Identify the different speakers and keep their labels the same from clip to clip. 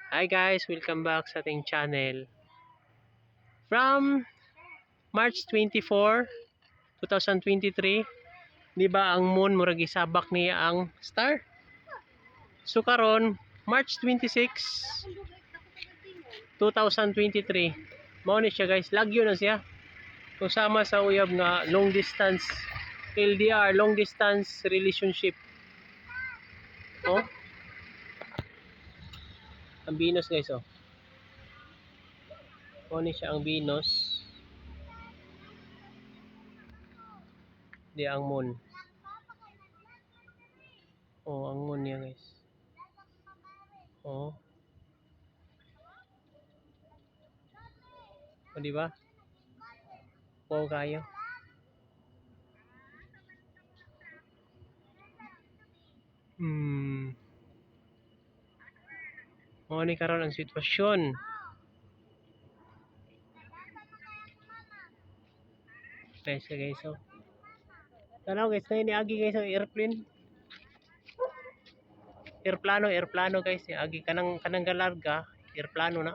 Speaker 1: Hi guys, welcome back sa ating channel. From March 24, 2023, di ba ang moon murag isabak niya ang star? So karon, March 26, 2023. Mao ni siya, guys, lagyo na siya. Kung sama sa uyab nga long distance LDR, long distance relationship. Oh. Ang Venus, guys, oh. Mao ni siya ang Venus. Di ang moon. Oh, ang moon niya, guys. Oh. O, di ba? Wow kayo. Mao ni karon ang sitwasyon. Nice ka, guys, oh. Tanaw, guys, na niagi, guys, ang airplane. Airplano, airplano, guys, niagi kanang kanang galarga, airplano na.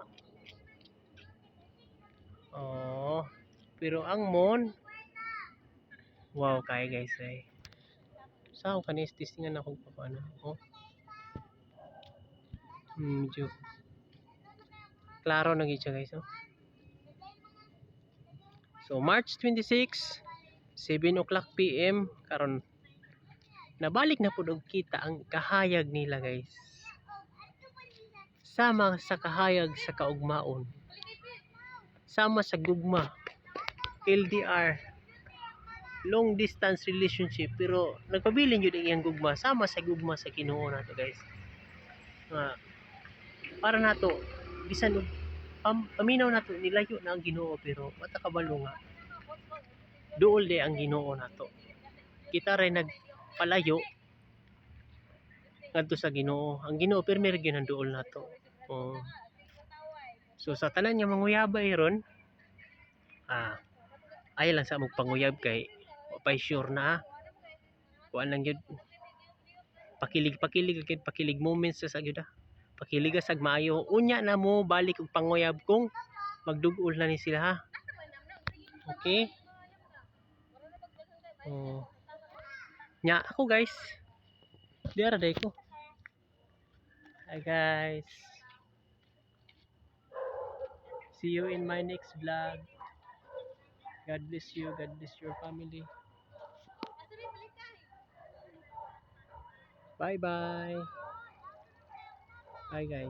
Speaker 1: Oh, pero ang moon, wow kay guys ay. Sa ako kanis testingan ako pa paano. Oh. Medyo klaro na gid siya, guys, oh. So March 26, 7 o'clock PM karon nabalik na pud og kita ang kahayag nila, guys. Sama sa kahayag sa kaugmaon. Sama sa gugma. LDR, long distance relationship, pero nagpabilin yun ang iyang gugma sama sa gugma sa Ginoo nato, guys, nga para nato bisan og paminaw nato nilayo na ang Ginoo, pero wata kabalo nga duol di ang Ginoo nato. Kita ray nagpalayo ngadto sa Ginoo, ang Ginoo pirmi ra gyud ang duol nato, oh. So sa tanan nga manguyabay ron, ay lang sa magpanguyab kay wa pay sure na, ah. Kuan lang gyud, pakilig pakilig gyud, pakilig moments sa gyud, ah. Pakilig sag maayo, unya na mo balik og panguyab kung magdugol na ni sila, ha. Okay, oh. Nya ako, guys, di ara day ko. Hi guys, see you in my next vlog. God bless you. God bless your family. Bye bye. Bye guys.